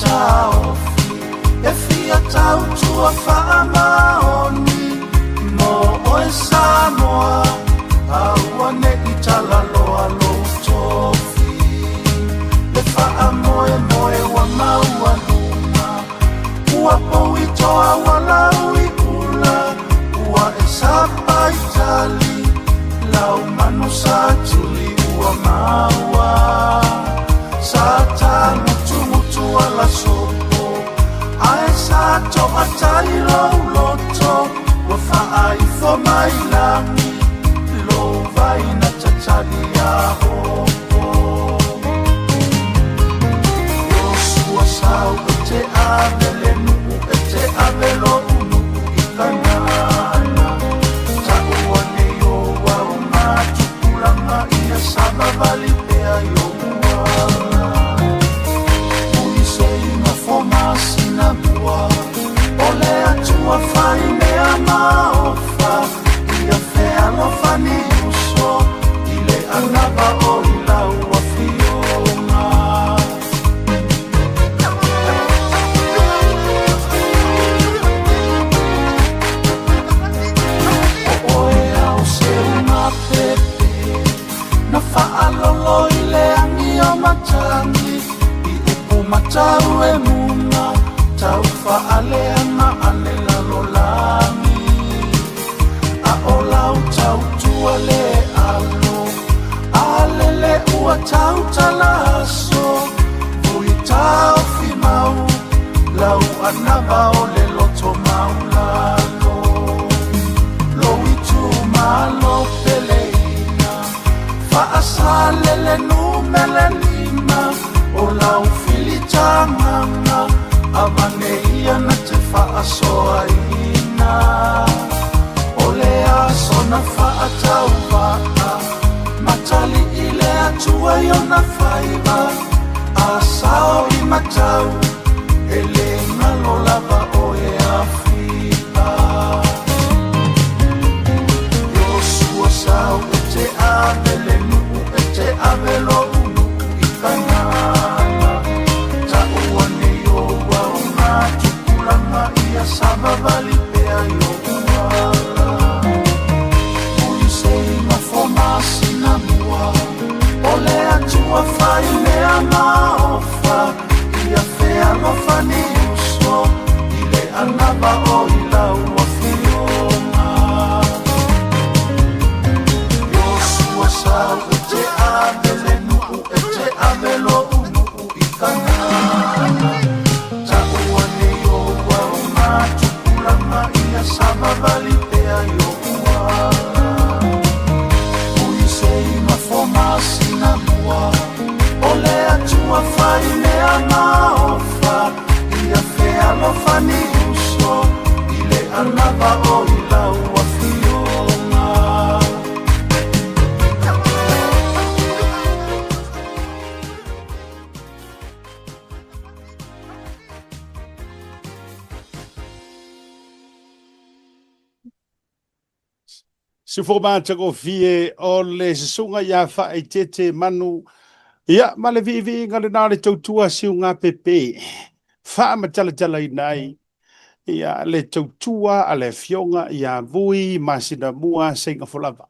taofi e fia tautua faamaoni mo oe Samoa, aua ne i talaloa lou tofi. Le faamoemoe ua maualuga, ua pou i toa ua lau i ula, ua e sapa i tali, lau manu sa tuli ua maua. Sa tagutugutū ala sopo, ae sa toatai lou loto, ua faaifo mai lagi, lou vai na tatali ia opo. Iosua sau e te ave le nuu e te ave lou nuu i Kanana. Taua nei o augatupulaga ia savavali pea i ou ala. Muliseiga fo masina mua, o le Atua fai mea maofa, ia fealofani uso i le anava o i lau afioga. O oe ao seuga pepe, na faalolo i le agi o matagi, i upu matau e muga, tau faaleaga a le lalolagi. A o lau tautua le alo, a lele ua tautala aso, vui taofi mau, lau anava o le loto maulalo. Lou itumalo peleina, faasalele numele 5, o lau filitagaga, avane ia na te faasoaina. O le aso na faatauvaa, matalii le Atua i ona faiva, a sao i matau, e le galo lava oe Afipa. Iosua sau e te ave le nuu e te ave lou nuu i Kanana. Taua nei o augatupulaga ia savavali pea i ou ala. Muliseiga fo masina mua, o le Atua fai mea maofa, ia fealofani uso i le anava o i lau afioga. Iosua sau e te ave le nuu e te ave lou nuu i Kanana. Taua nei o augatupulaga ia savavali pea i ou ala. Muliseiga fo masina mua, o le Atua fai mea maofa, ia fealofani uso i le anava o i lau afioga. Sifo matagofie o le susuga ia Faaeteete Manu, ia ma le viiviiga lena o le tautua siuga pepe faamatalatalaina ai ia le tautua a le afioga ia Vui Masinamua Seigafolava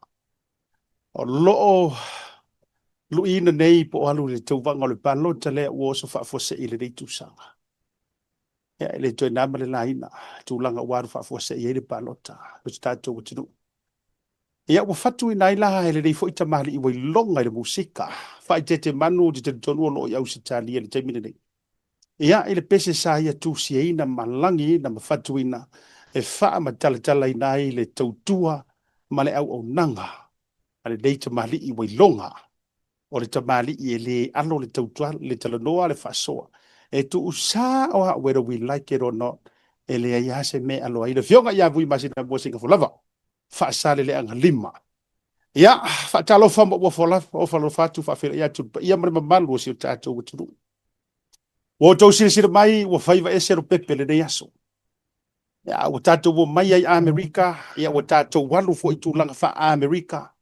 o loo luiina nei po o alu i le tauvaga o le palota lea ua oso faafuasei i lenei tausaga. Ia, e le toe na ma le laina tulaga ua alu faafuasei ai le palota o se tatou atunuu. Ia, ua fatuina ai la e lenei foi tamalii ua iloga i le musika Faaeteete Manu, ou te talitonu o loo i Ausetalia i le taimi lenei. Ia, i le pese sa ia tusiaina ma lagiina ma fatuina e faamatalatalaina ai le tautua ma le auaunaga a lenei tamalii ua iloga. O le tamalii e le alo le tautua, le talanoa, le faasoa. E tuusa o a, whether we like it or not, e leai lava se mea e alo ai. Le afioga ia Vui Masinamua Seigafolava, Faasaleleaga 5. Ia, faatalofa ma ua falofa atu, faafeiloai atu i le paia ma le mamalu o si o tatou atunuu. Ua outou silasila mai ua faiva ese Lopepe lenei aso. Ia, ua tatou omai ai Amerika, ia ua tatou alu foi i tulaga faa-Amerika.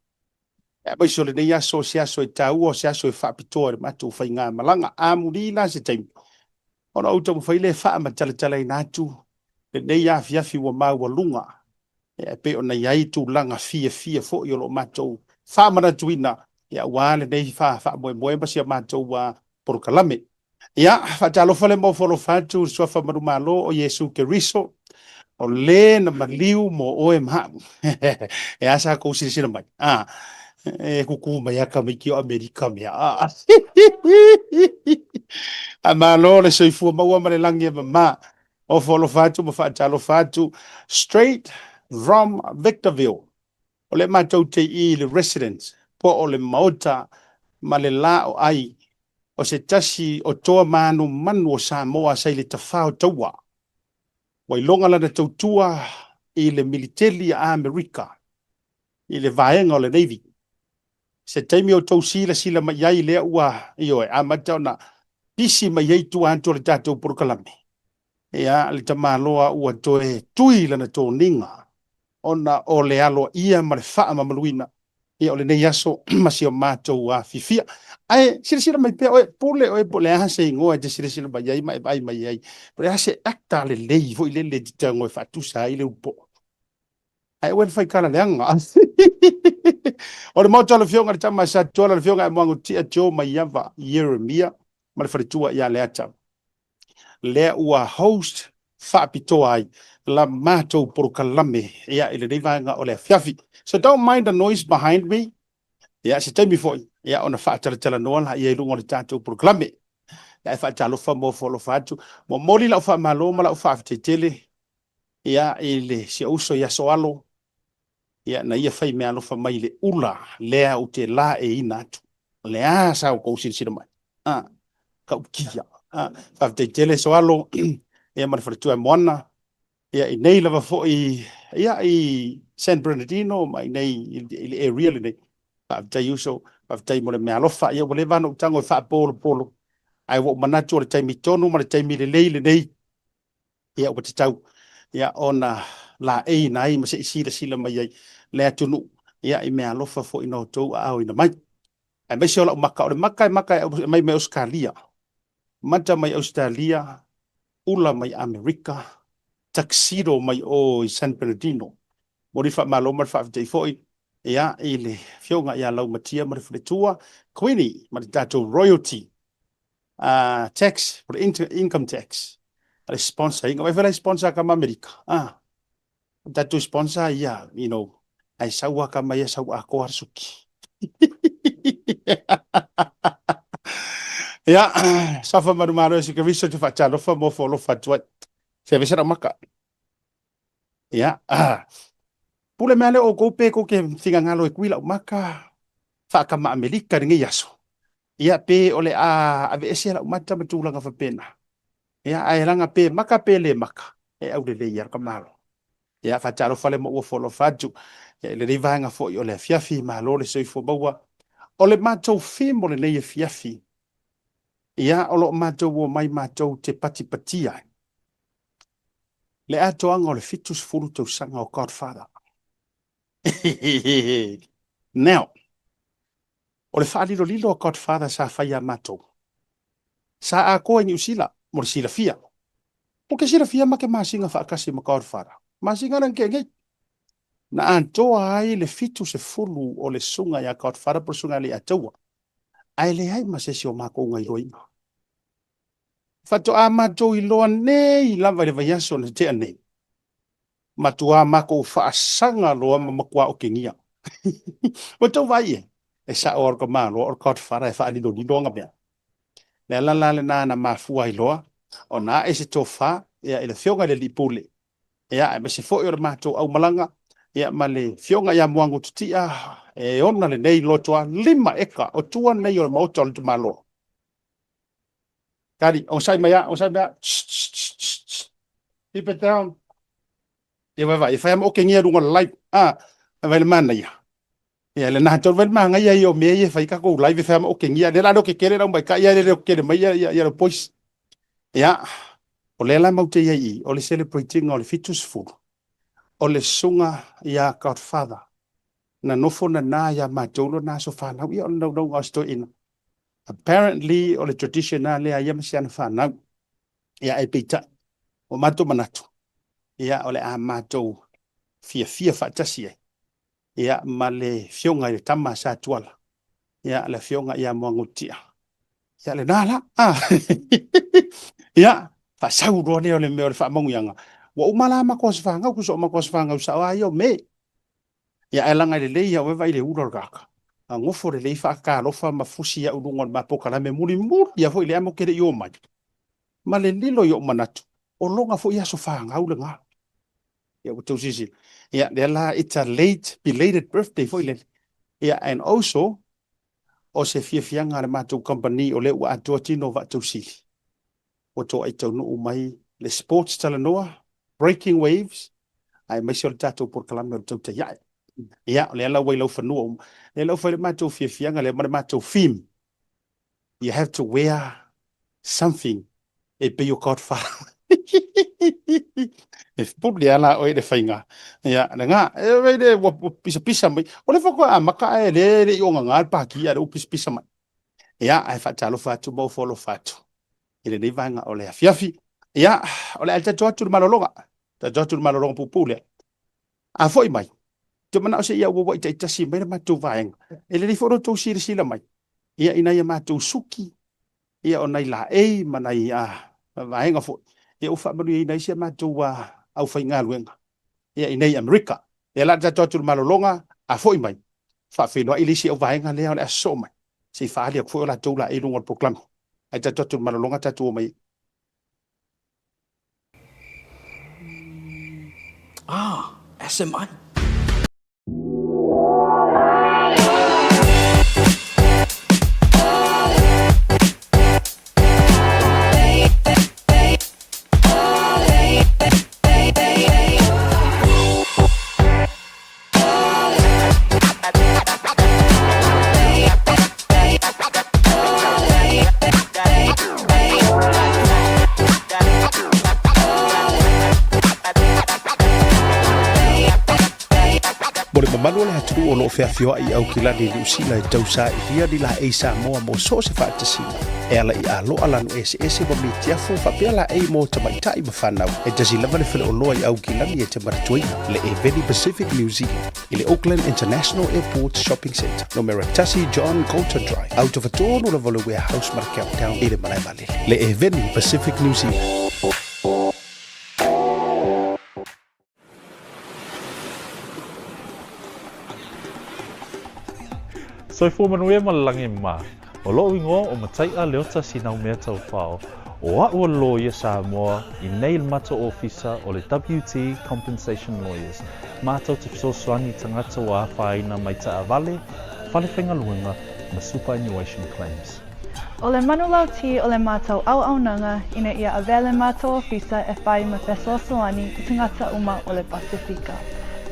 Aemaise o lenei aso, o se aso e taua, o se aso e faapitoa i le matou faigamalaga. Amuli la se taimi, Ona ou taumafai lea e faamatalatalaina atu lenei afiafi ua maualuga e pei ona i ai tulaga fiafia foi o lo o matou faamanatuina aua lenei faamoemoe ma si a matou polokalame. Ia, faatalofa le ma ofo atu i le suafa manumalo o Iesu Keriso, o le na maliu mo oe ma a'u. E a sa kou silasila mai? A, e kukū mai a tamaiti o Amerika mea. A, faamalo le soifua maua ma le lagi e mama. Ofo alofa atu ma faatalofa atu straight from Victorville. O lea matou te i le residence po o le maota ma le la o ai o se tasi o toa manumanu o Samoa sa i le tafao taua. Ua iloga lana tautua i le militeli a Amerika i le vaega o le Navy. Se taimi o tou silasila mai ai lea ua, ioe, amata ona pisi mai ai tua atu o le tatou polokalame. Ia, le tamaloa ua toe tui lana toniga ona o le aloaia ma le faamamaluina ia o lenei aso ma si o matou afiafia. Ae silasila mai pea oe, pule oe po o le a se igoa e te silasila mai ai ma e vaai mai ai. Po o le a se actor lelei foi lele e te tago e faatusa ai le ulupo'o. Ae aua le fai tala leaga. O le maota o le Afioga i le Tama a Satuala, le Afioga ia Muagututia Joe Maiava Ieremia ma le faletua ia Leata. Lea ua host faapitoa ai la matou polokalame ia i lenei vaega o le afiafi. So don't mind the noise behind me. Ia se taimi foi ia ona faatalatalanoa laia i luga o le tatou polokalame. Ia e faatalofa ma ofo alofa atu. Momoli lau faamalo ma lau faafetai tele ia i le si ou uso ia Soalo ia na ia fai meaalofa mai i le ula lea ou te laeiina atu. O le a sa outou silasila mai? A, tautia. A, faafetai tele Soalo ia ma le faletua e Moana ia i nei lava foi ia i San Bernardino ma i nei i le area lenei. Faafetai uso, faafetai mo le meaalofa. Ia ua leva ona ou tago e faapolopolo, ae ua ou manatu o le taimi tonu ma le taimi lelei lenei ia ua tatau ia ona laeiina ai ma se i silasila mai ai le atunuu ia i meaalofa foi na outou aaoina mai. Aemaise o lau maka, o le maka e maka e mai mai Ausetalia, mata mai Ausetalia, ula mai Amerika, tuxedo mai o i San Bernardino. Momoli le faamalo ma le faafetai foi ia i le Afioga ia Laumatia ma le faletua Queenie ma le tatou royalty tax, po o le income tax, le sponsor ina. Vai foi la sponsor ka ma Amerika. Ah, tatou sponsor ia, you know, ai sau a ka mai ia sau atoa le suki. Ia, safa manumalo e si Keriso te faatalofa ma ofo alofa atu ai. Se vese lau maka. Ia, ah, pule mea lea outou pe tou te finagalo e kui lau maka faakama Amerika i lenei aso. Ia, pe o le a aveese lau mata ma tulaga faapena. Ia, ae laga pe maka pe le maka, e aulelei lava ka Malo. Ia, faatalofa le ma ua folofa atu. Ia, i lenei vaega foi o le afiafi, malo le soifua maua. O le matou theme o lenei afiafi, ia, o lo o matou omai matou te patipatia ai le atoaga o le 70 tausaga o Godfather. Now, o le faalilolilo a Godfather sa fai ia matou, sa atoa i Niu Sila mo le silafia. Ou te silafia ma ke masina faatasi ma Godfather, masina lea na tea nei. Na atoa ai le 70 o le susuga ia Godfather po o le susuga ia Leiataua, ae leai ma se isi o matou na iloaina. Faatoa matou iloa nei lava i le vaiaso na tea nei. Matua matou faasaga loa ma matua otegia. Ua tou vaai i ai? E sao lava le tamaloa o le Godfather e faalilolilo ana mea. Le ala la lena na mafua ai loa ona ae se tofa ia i le Afioga i le Alii Pule, ia aemaise foi o le matou aumalaga ia ma le Afioga ia Muagututia e ona lenei lotoa 5 eka o tua nei o le maota o le tamaloa. Kari, onosai mai a, onosai mai a. Keep it down. Ia vai vai, e fai ma okengia lunga o le live. Ah, vai vai le manaia. Ia le na tolu vai le manaia ia o mea ia e fai tatou live e fai ma okengia. Lea la leo kekele lau maita'i ia le leo kekele mai ia ia le boys. Ia, o lea la matou te i ai i i, o le celebrate-ina o le 70 o le susuga ia Godfather na nofo nana ia matou lona aso fanau. Ia o le naunauga o si toeaina. Apparently o le tradition lava lea a ia ma si ana fanau. Ia, ae peitai, ua matou manatu, ia, o le a matou fiafia faatasi ai, ia, ma le Afioga i le tama a Satuala, ia, le Afioga ia Muagututia. Ia, lena la. Ah. Ia, faasau loa lea o le mea o le faamanuiaga. Ua uma la matou aso fanau, tusa o matou aso fanau sao lava ia o Me. Ia, ae laga e lelei au e vaai i le ula o le tagata. A nofo lelei faatalofa ma fusi au i luga o le ma polokalame mulimuli lava foi lea matou te le i omai. Ma le lilo i ou manatu, o lona foi aso fanau lena. Ia ua tou silasila. Ia, lea la, it's a late, belated birthday foi lele. Ia, and also, o se fiafiaga a le matou kamupani o lea ua atoa tino o Vaatausili. Ua toai taunuu mai le Sports Talanoa, Breaking Waves, aemaise o le tatou polokalame o le Tautai Ae. Ia, o lea la ua i laufanua uma. Lea la ua fai le matou fiafiaga lea ma le matou theme. You have to wear something e pei o Godfather. E pule lava la oe i le faiga. Ia, lena, e vei le ua pisapisa mai. O lea faatoa amata ae le i ogaga le pati, a o lea ua pisapisa mai. Ia, ae faatalofa atu ma ofo alofa atu i lenei vaega o le afiafi. Ia, o le a tatou atu i le malologa. Tatou atu i le malologa puupuu lea. A foi mai, ou te manao se i auauai taitasi mai le matou vaega. E lelei foi lo outou silasila mai, ia, i nai a matou suki, ia, o nai laei ma nai vaega foi, ia, ua faamanuiaina ai si a matou aufaigaluega, ia, i nei Amerika. Ia, la tatou atu i le malologa, a foi mai, faafeiloai le isi au vaega lea o le a sosoo mai, se i faaali atu foi o latou laei i luga o le polokalame. Ae tatou atu i le malologa tatou omai ai. Ah, SMI. Mo le mamalu o le atunuu o lo o feafioai i Aukilani i Niu Sila e tausailia ni laei Samoa mo so o se faatasiga e ala i aloa lanu eseese ma mitiafu faapea laei mo tamaitai ma fanau. E tasi lava le faleoloa i Aukilani e te manatuaina, le Eveni Pacific New Zealand. i le Auckland International Airport Shopping Centre, numera 1 John Coulter Drive, autofatonu lava o le Warehouse ma le Countdown i le malae vaalele, le Eveni Pacific New Zealand. Soifua manuia ma le lagi mā. O loʻu igoa o Mataiʻa Leota Sinaumea Taufao, o aʻu o le loia Samoa i nei le matou ofisa o le WT Compensation Lawyers, matou te fesoasoani i tagata ua afaina mai taavale, fale faigaluega ma superannuation claims. O le manulauti o le matou auaunaga ina ia avea le matou ofisa e whai ma fesoasoani i tagata uma o le Pasifika.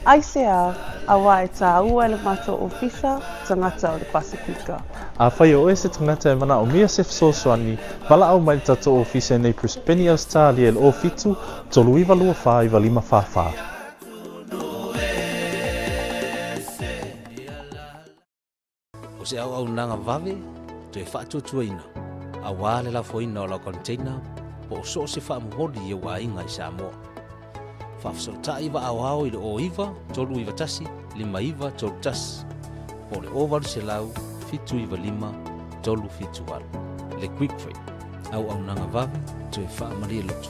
Aisea, auā e tāua e le matou ofisa tagata o le Pasifika. Afai o oe se tagata e manaomia se fesoasoani, valaau mai le tatou ofisa i nei Brisbane, Ausetalia i le 07 39 24 95 44. O se auaunaga vave toe faatuatuaina aua le lafoina o lau container po o so o se faamomoli i ou aiga i Samoa. Faafesootai vaaoao i le 09 391 5931 po o le 0800 795 378. Le Quick Freight, auaunaga vave toe faamalie loto.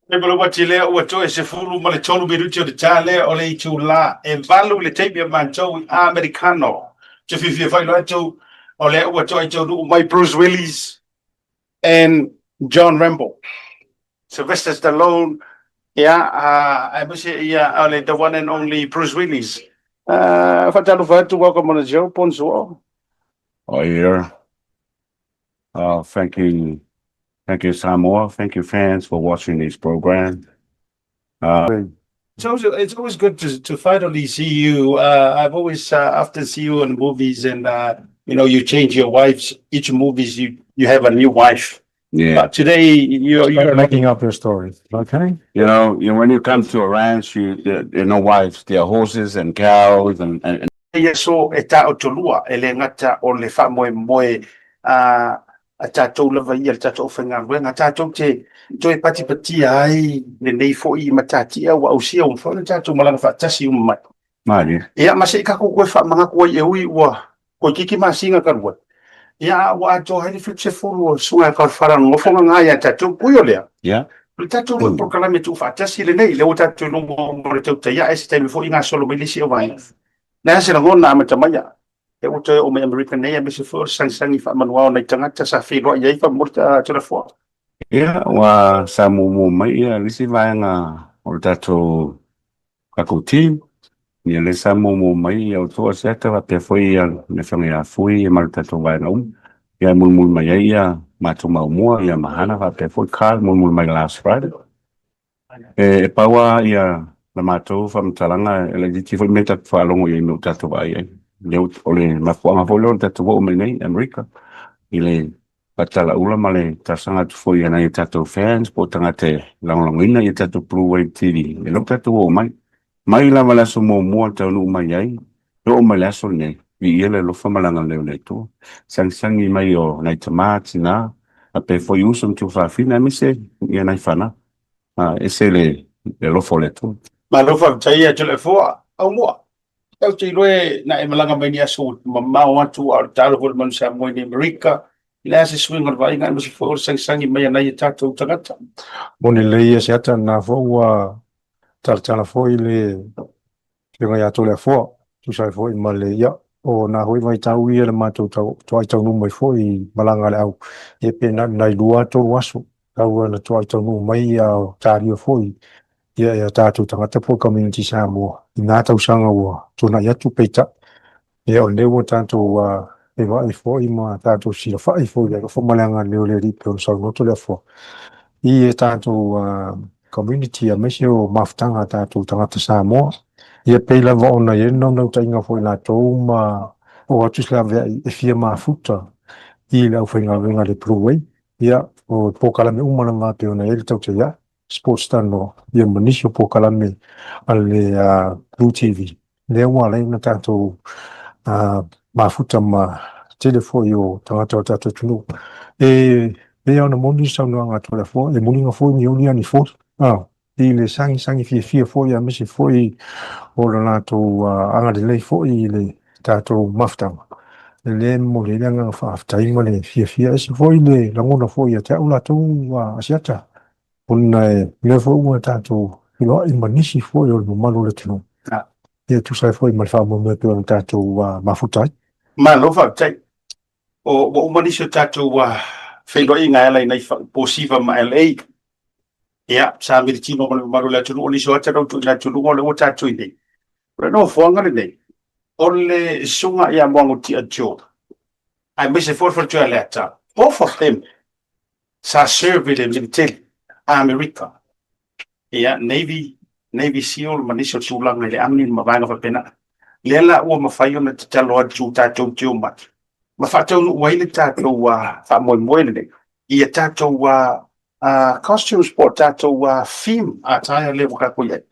E malu lea ua toe 13 minuti o le ta lea o le itulā e 8 i le taimi a matou i Amerikano. Te fiafia faailoa atu o lea ua toai taunuu mai Bruce Willis and John Rambo. Sylvester Stallone, ia, aemaise ia o le the one and only Bruce Willis. Faatalofa atu, welcome on the show, bonsoir. Oh, yeah. Thank you. Thank you, Samoa. Thank you, fans, for watching this program. It's always, it's always good to finally see you. I've always often see you in movies, and you change your wives each movies. You have a new wife. Yeah. But today you're making up your stories, okay? You know, when you come to a ranch, you there are no wives. There are horses and cows and lenei aso e taotolua, e le gata o le faamoemoe a a tatou lava ia, le tatou aufaigaluega, tatou te toe patipatia ai lenei foi matatia ua ausia, ua mafai ona tatou malaga faatasi uma mai. Malie. Ia, ma se i tatou toe faamanatu ai e ui ua toeitiiti masina talu ai, ia, a ua atoa ai le 70 o Susuga ia Taulefala na nofo gaga ia tatou. Ui o lea, o le tatou foi polokalame tuufaatasi lenei, lea ua tatou iloa uma o le tautai ae se taimi foi gasolo mai le isi auvaega. O le a se lagona amata mai ia? Lea ua toe oo mai Amerika nei, aemaise foi o le sagisagi faamanuao o nai tagata sa feiloai ai faamolemole Toleafoa. Ia, ua sa muamua mai ia le isi vaega o le tatou tatou team. Ia lea sa muamua mai ia outou Asiata faapea foi ia le Afioga ia Fui ma le tatou vaega uma. Ia e mulimuli mai ai ia matou maumua ia Mahana faapea foi Carl mulimuli mai last Friday. E pau lava ia la matou faamatalaga e laitiiti foi mea tatou faalogo i ai ma o tatou vaai i ai. Lea o le mafuaaga foi lea o le tatou oo mai nei i Amerika i le faatalaula ma le talosaga atu foi i nai o tatou fans po o tagata e lagolagoina ia tatou Blue Wave TV. E le o tatou oo mai. Mai lava le aso muamua taunuu mai ai, e oo mai le aso lenei, viia le alofa ma le agalelei o le Atua. Sagisagi mai o nai tama, tina, faapea foi uso ma tuafafine aemaise ia nai fanau. Ese le alofa o le Atua. Malo faafetai ia Toleafoa. Aumua, ou te iloa na e malaga mai ni aso mamao atu a o le talo foi o le manu Samoa i Amerika. I le a se suiga o le vaaiga aemaise foi o le sagisagi mai a nai o tatou tagata. Moni lelei ia Seata, lena foi ua talatala foi le Afioga ia Toleafoa, tusa ai foi ma le, ia, o nā foi vaitau ia le matou tau, toai taunuu mai foi i malaga a le au, ia pe na o ni nai lua tolu aso, tau na toai taunuu mai ia o talia foi ia e a tatou tagata po o community Samoa i nā tausaga ua tuanai atu peitai. Ia o lenei ua tatou feiloai foi ma tatou silafai foi i le alofa ma le agalelei o le Alii pei ona saunoa Toleafoa i e tatou community aemaise o mafutaga a tatou tagata Samoa. Ia pei lava ona i ai le naunautaiga foi latou ma oo atu se laveai e fia mafuta i le aufaigaluega a le Blue Wave. Ia, o polokalame uma lava pei ona i ai le tautai ae, Sports Talanoa, ia ma nisi o polokalame a le Blue TV. Lea ua ala ai ona tatou mafuta ma tele foi o tagata o le tatou atunuu. E pei ona moni le saunoaga a Toleafoa, e muliga foi ni oli a ni foli, i le sagisagi fiafia foi aemaise foi o le latou agalelei foi i le tatou mafutaga. Lea e momoli ai le agaga faafetai ma le fiafia. E ese foi le lagona foi ia te au latou Asiata, Ona e lea foi ua tatou feiloai ma nisi foi o le mamalu o le atunuu. Ia e tusa ai foi ma le faamoemoe pei ona tatou mafuta ai. Malo faafetai. O, ua uma nisi o tatou feiloaiga e ala i nai Posiva ma LA. Ia, sa militino ma le mamalu o le atunuu, o nisi o ata na tuuina atu i luga o lea ua tatou i nei. O le nofoaga lenei, o le susuga ia Moagotia Joe, aemaise foi le faletua ia Leata, both of them sa serve i le militeli a Amerika, ia, Navy, Navy SEAL ma nisi o tulaga i le Army ma vaega faapena. Lea la ua mafai ona tatalo atu tatou te omai ma faataunuu ai le tatou faamoemoe lenei ia tatou costumes po o tatou theme attire lea ua tatou i ai.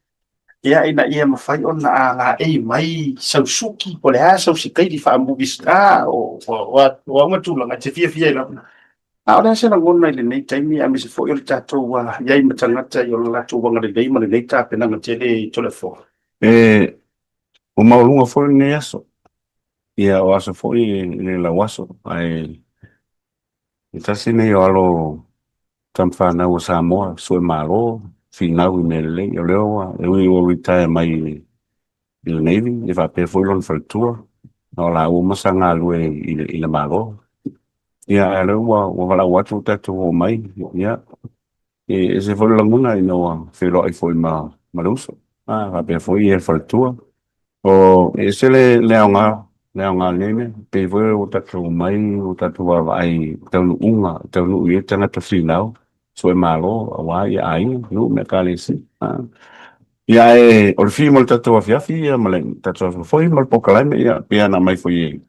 Ia, ina ia mafai ona laei mai sau suki po o le a sau sikaili faa-movie star o a uma tulaga e te fiafia ai lava. A o le a se lagona i lenei taimi aemaise foi o le tatou i ai ma tagata i o le latou agalelei ma lenei tapenaga tele i Toleafoa? E ua maualuga foi lenei aso. Ia, o aso foi e le lauaso, ae e tasi lenei o alo tamafanau a Samoa, sue malo, finau i mea lelei. O lea ua, e ui ua retire mai i le Navy, e faapea foi lona faletua, a o laua uma sa galulue i le Malo. Ia, ae o lea ua valaau atu ua tatou oo mai, ia, e ese foi le lagona ina ua feiloai foi ma le uso, a, faapea foi le faletua. O, e ese le aoga, le aoga o lenei mea, pei foi ua tatou omai, ua tatou vaavaai i taunuuga, e taunuu i ai tagata finau, sue malo, aua ia aiga, nuu ma ekalesia. Ia ae o le theme o le tatou afiafi ia ma le tatou aso foi ma le polokalame ia pei ona aumai foi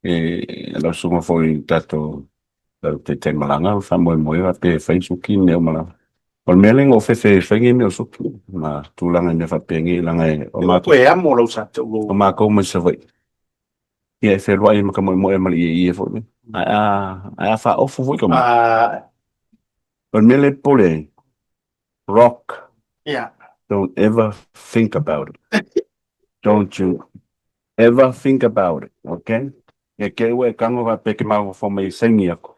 e e lau susuga foi i le tatou taitai malaga o le faamoemoe faapea e fai suki nei o malaga. O le mea lea na ou fefe e fai nei mea o suki ma tulaga i mea faapea leaga o matou e amo lau sa te o matou mai Savaii. Ia e feluai ma ka moemoe ma le ieie foi lea. Ae a ae a faaofu foi ka moe. O le mea lea e popole ai, rock, don't ever think about it. Don't you ever think about it, okay? Ia te ua e tago faapea e te mafaufau mai e saini aku.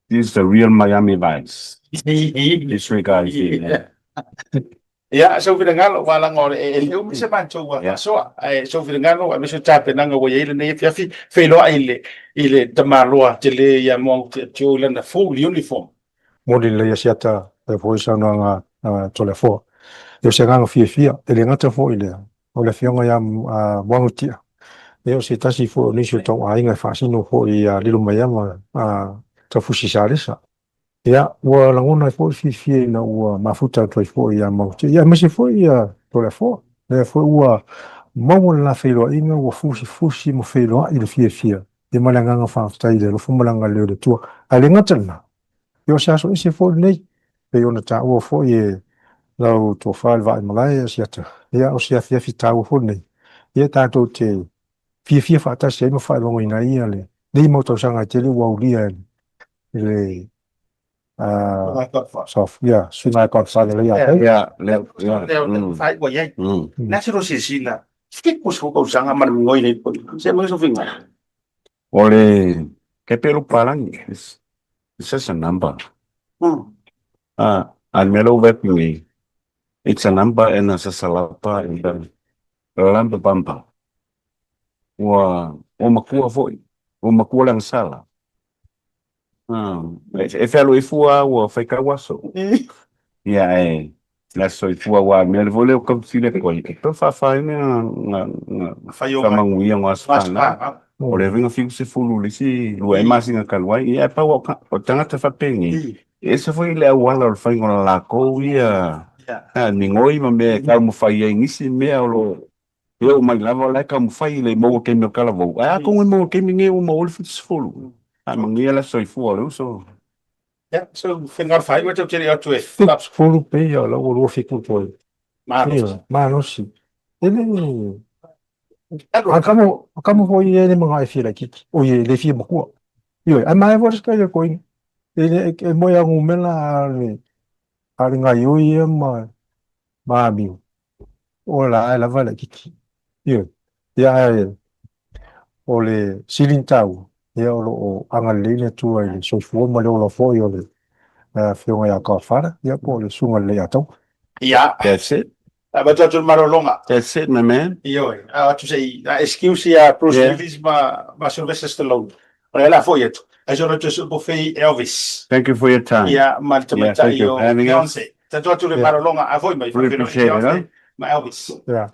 This is the real Miami Vice. Disregard here. Ia, sou finagalo, aua leaga o le, e le umi se matou faasoa, ae sou finagalo, aemaise o tapenaga ua i ai lenei afiafi, feiloai i le, i le tamaloa tele ia Moaguti Joe i lana full uniform. Moni lelei Asiata lea foi saunoaga a Toleafoa. Ia o se agaga fiafia, e le gata foi i lea, o le afioga ia Moagutia, ia o se tasi foi o nisi o tauaiga e faasino foi ia Lilomaiava Taufusi Salesa. Ia, ua lagona ai foi le fiafia ina ua mafuta atu ai foi ia Mauti, ia aemaise foi ia Toleafoa. Lea foi ua maua le la feiloaiga, ua fusifusi ma feiloai le fiafia, ia ma le agaga faafetai i le alofa ma le agalelei o le Atua. Ae le gata i lena, ia o se aso ese foi lenei, pei ona taua foi e lau tofa i le Vaaimalae Asiata, ia o se afiafi taua foi lenei, ia tatou te fiafia faatasi ai ma faailogaina ai ia lenei mau tausaga e tele ua aulia e le yeah, suiga Godfather lea ia te. Yeah, lea, yeah. Lea faaiu ai ai. Le a se silasila, 70 tausaga ma le migoi nei foi. Se mai so finga. O le ke pelo palangi. It's just a number. Ah, a mea lou vae nei. It's a number and a sasalapa and a lamba bamba. Ua ua makua foi. Ua makua le agasala. E fealuai fua lava ua faitau aso. Ia ae le aso soifua aua o le mea foi lea ou tautino atu ai, e toe faafaina na faamanuia o aso fanau. O lea foi na 70 i le isi 2 ea masina talu ai, ia ae pau o tagata faapenei, e ese foi le auala o le faiga o le latou ia migoi ma mea e taumafai ai i nisi mea o lo o E oo mai lava o la e taumafai le maua taimi o talavou, ae atonu e maua taimi nei ua maua ai le 70. Ae manuia le aso soifua o le uso. Ia, so finagalo faaiu tou te le i atu e. 70 pei o la ua 27 toe. Malosi. Malosi. E le... A kamo, a kamo foi e le manga e fia laitiiti. Oi e le fia makua. Ioe, ae manaia foi le skai o koina. E le e moe a ngumela a le a le gaioi ia ma ma amiu. O la ae lava laitiiti. Ioe. Ia ae o le sili ona taua, ia o lo o agalelei le Atua i le soifua ma le ola foi o le Afioga ia Godfather, ia po o le Susuga Lelei-a-Taua. Ia. That's it. Avatu atu le malologa. That's it, my man. Ioe. Avatu se i excuse ia Bruce Willis ma Sylvester Stallone. O lea o le a foi atu. Ae solo atu e sui pofei Elvis. Thank you for your time. Ia, ma le tamaitai o Beyonce. Tatu atu le malologa a foi mai. Really appreciate it, huh? Ma Elvis. Yeah.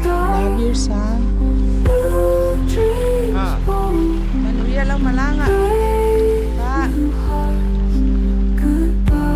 Love you son. Manuia lau malaga. Pa.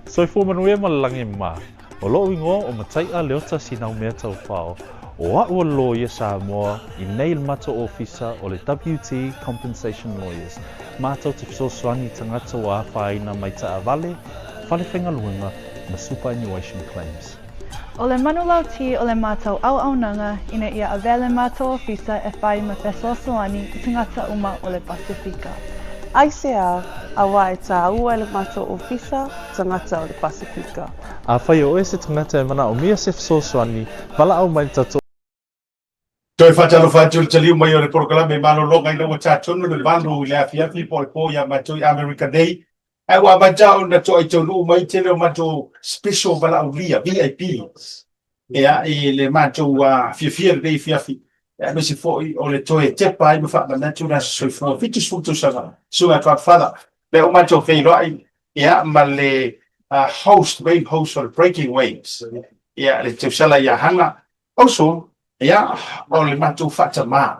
Soifua manuia ma le lagi ma. O loʻu igoa o Mataiʻa Leota Sinaumea Taufao. ʻO aʻu o Loia Samoa i nei le matou ofisa o le WT Compensation Lawyers. Matou te fesoasoani i tagata ua afaina mai taavale, fale faigaluega ma superannuation claims. O le manulauti o le matou auaunaga ina ia avea le matou ofisa e whai ma fesoasoani i tagata uma o le Pasifika. Aisea, auā e tāua e le matou ofisa tagata o le Pasifika. Afai o oe se tagata e manaomia se fesoasoani, valaau mai le tatou. Toe faatalofa atu i le taliu mai o le polokalame malologa ina ua tatonu le 8 i le afiafi po o le po iā matou i Amerika nei. Ae ua amata ona toai taunuu mai tele o matou special valaaulia, VIP, ia, i le matou fiafia i lenei afiafi, aemaise foi o le toe tepa ai ma faamanatu le aso soifua 70 tausaga Susuga Godfather. Lea ua matou feiloai ia, ma le host, main host o le Breaking Waves, ia, le tausala ia Hana. Also, ia, o le matou faatamā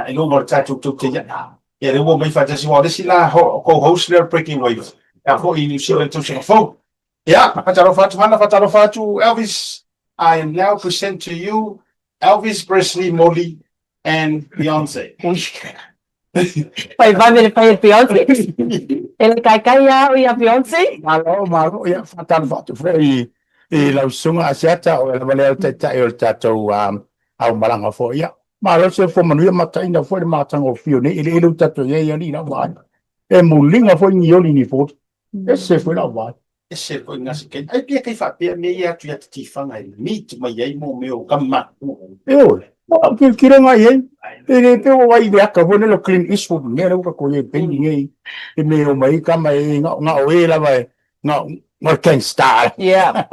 i luma o le tatou tautaiaʻa. Ia, lea ua omai faatasi, aua o le isi la co-host lea o le Breaking Waves, e foi i Niu Sila i le tausaga fou. Ia, faatalofa atu Hana, faatalofa atu Elvis. I am now present to you Elvis Presley Molly and Beyonce. Fai vave le fai e Beyonce. E le kaikai ia au ia Beyonce. Malo, malo, ia faatalofa atu foi i, i lau susuga Asiata, o oe lava lea o le taitai o le tatou um, aumalaga foi. Ia, malo se fua manuia mataina foi le matagofie o nei eleele ua tatou i ai alii lau vaai. E muliga foi ni oli ni foli. Ese foi lau vaai. Ese foi ngasi kei. Ai pia kei faapea mea ia atu ia te tiwhanga e meet mai ai mo mea o kama. E oi, o au kilokilo ngai ai. E le pe o ai le aka foi lelo Clint Eastwood mea lea ua tatou i ai peni nei. E me o mai kama e ngao ngao e lava e ngao ngao gangsta. Yeah.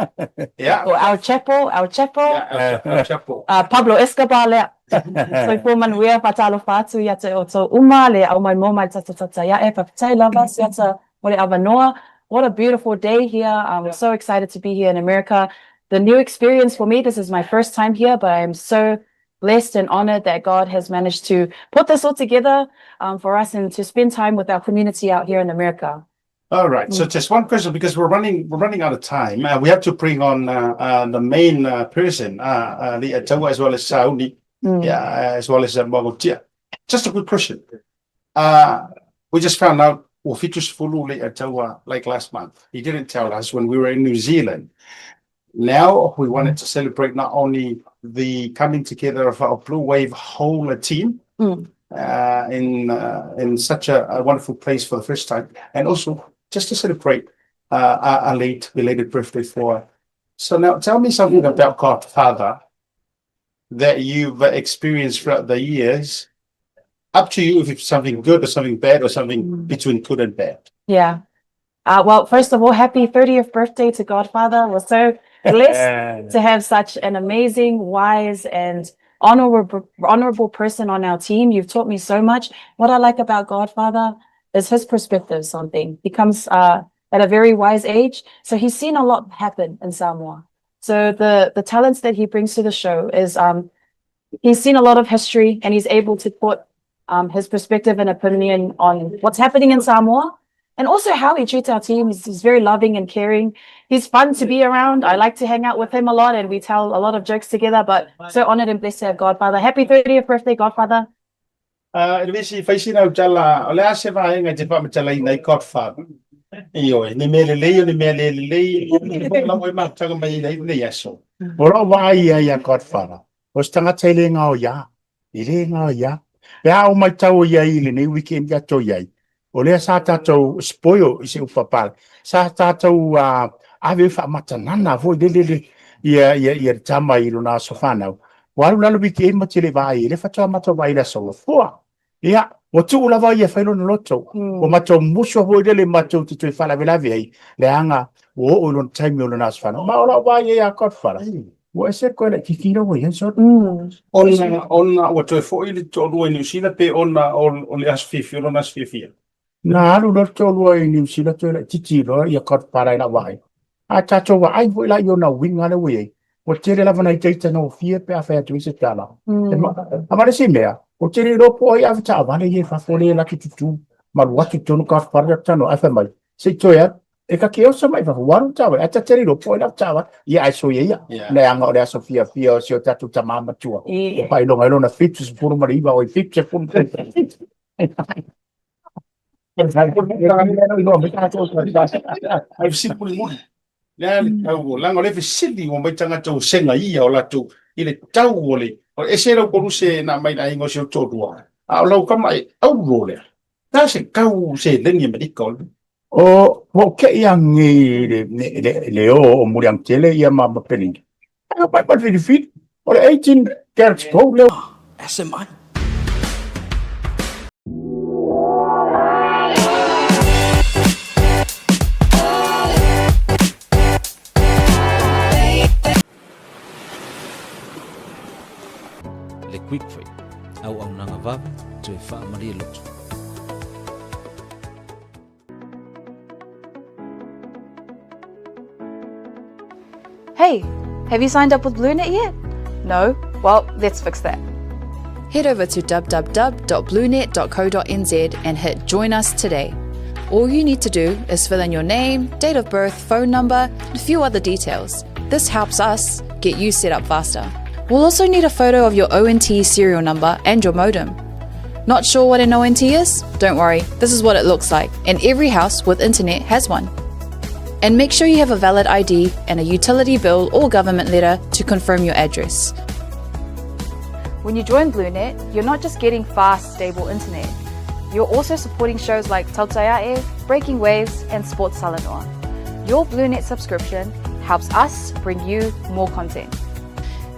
Yeah. O El Chapo, El Chapo. Yeah, El Chapo. Pablo Escobar lea. Soifua manuia, faatalofa atu ia te outou uma, le aumai mo mai tatatata iaʻe, faafetai lava, siata mo le avanoa. What a beautiful day here. I'm so excited to be here in America. The new experience for me, this is my first time here, but I am so blessed and honored that God has managed to put this all together for us and to spend time with our community out here in America. All right. So just one question because we're running we're running out of time. We have to bring on the main person, the Ataua as well as Sauni, yeah, as well as Magotia. Just a quick question. We just found out ua 70 le Ataua like last month. He didn't tell us when we were in New Zealand. Now we wanted to celebrate not only the coming together of our Blue Wave whole team in such a wonderful place for the first time, and also just to celebrate a late belated birthday for. So now tell me something about Godfather that you've experienced throughout the years. Up to you if it's something good or something bad or something between good and bad. Yeah. Well, first of all, happy 30th birthday to Godfather. We're so blessed to have such an amazing, wise, and honorable, honorable person on our team. You've taught me so much. What I like about Godfather is his perspectives on things. He comes at a very wise age, so he's seen a lot happen in Samoa. So the talents that he brings to the show is he's seen a lot of history and he's able to put his perspective and opinion on what's happening in Samoa and also how he treats our team. He's very loving and caring. He's fun to be around. I like to hang out with him a lot and we tell a lot of jokes together, but so honored and blessed to have Godfather. Happy 30th birthday, Godfather. Elvis, fai sina au tala, o le a se vaega e te faamatalaina ai Godfather? Ioe, ni mea lelei o ni mea le lelei, o lau e mafutaga mai ai lenei aso. O lau vaai ia ia Godfather, o se tagata e le gaoia, e le gaoia. Pe a ou matau i ai i lenei weekend ia tou i ai, o lea sa tatou spoil i se upu papale, sa tatou ave faamatanana foi lele le ia ia ia le tama i lona aso fanau. Ua alu la le weekend ma te le vaai, le faatoa matou vaai i le aso Gafua. Ia, ua tuu lava ia e fai lona loto. Ua matou musu foi lele matou te toe faalavelave ai, leaga ua oo i lona taimi o lona aso fanau. Ma o lau vaai ai a Godfather, ua ese koe laitiiti lau ua i ai sona. Ona, ona ua toe foi le toalua i Niu Sila pe ona o le aso fiafia, o lona aso fiafia? Na alu loa le toalua i Niu Sila toe laitiiti loa ia Godfather i lau vaai. A tatou vaai foi la i ona uiga lea ua i ai, ua tele lava na ita gofie pe a fai atu ai se tala. A ma le isi mea, ou te le iloa po o ai ave taavale ia i fafo lea e alu atu tutu ma alu atu i totonu Godfather talanoa ae fai mai, se i toe alu. E ta te oso mai fafo, ua alu le taavale, ae ta te le iloa po o ai le ave taavale. Ia ae soia ia, leaga o le aso fiafia o si o tatou tama matua. Ua faailoga ai lona 79, oi 70. Ai fesili mulimuli. Le a le tau o leaga o le fesili ua mai tagata ua sega ia o latou i le tau o le o ese lau koluse na aumai i le aiga o si ou toalua, a o lau tama e auro lea. Le a se tau seleni Amerika o le. O ua ou teʻi anei i le o o Muliagatele ia ma Belinda. Ae omai ma le filifili. O le 18 carats gold lea. SMI. Le Quick Freight, auaunaga vave toe faamalie loto. Hey, have you signed up with BlueNet yet? No? Well, let's fix that. Head over to www.bluenet.co.nz and hit Join Us Today. All you need to do is fill in your name, date of birth, phone number, and a few other details. This helps us get you set up faster. We'll also need a photo of your ONT serial number and your modem. Not sure what an ONT is? Don't worry, this is what it looks like, and every house with internet has one. And make sure you have a valid ID and a utility bill or government letter to confirm your address. When you join BlueNet, you're not just getting fast, stable internet. You're also supporting shows like Tautaiae, Breaking Waves, and Sports Salanoa. Your BlueNet subscription helps us bring you more content.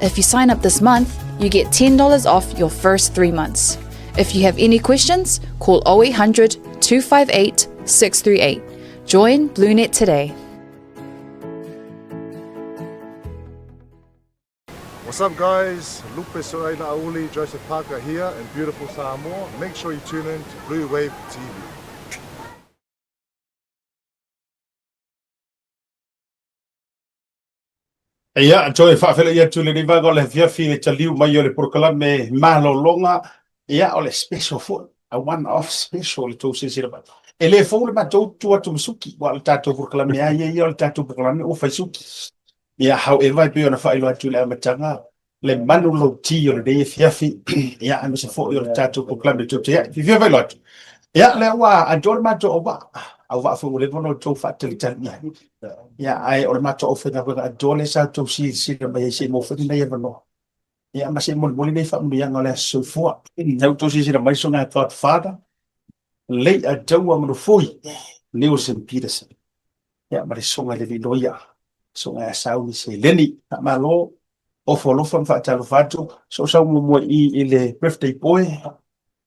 If you sign up this month, you get $10 off your first three months. If you have any questions, call 0800 258 638. Join BlueNet today. What's up guys, Lupe Soaila Auli, Joseph Parker here in beautiful Samoa. Make sure you tune in to Blue Wave TV. Ia, toe faafeiloai atu i lenei vaega o le afiafi i le taliu mai o le polokalame malologa, ia, o le special foi, a one off special le tou silasila mai. E le fou le matou tu atu ma suki, aua o le tatou polokalame lava ia ia o le tatou polokalame ua fai suki. Ia, however, e pei ona faailoa atu i le amataga, le manulauti o lenei afiafi, ia, aemaise foi o le tatou polokalame tou te ai. Fiafia faailoa atu. Ia, lea ua atoa le matou auvaa, auvaa foi ua leva ona outou faatalitali i ai. Ia, ae o le matou aufaigaluega atoa lea sa outou silasila mai ai se i maua foi lenei avanoa. Ia, ma se i molimoli nei faamanuiaga o le aso soifua. Lea ua outou silasila mai soga Godfather, Lei'ataua Manufui, Neilson Peterson. Ia, ma le soga i le alii loia, soga ia Sauni Seleni. Faamalo, ofo alofa ma faatalofa atu. So sau muamua i i le birthday boy,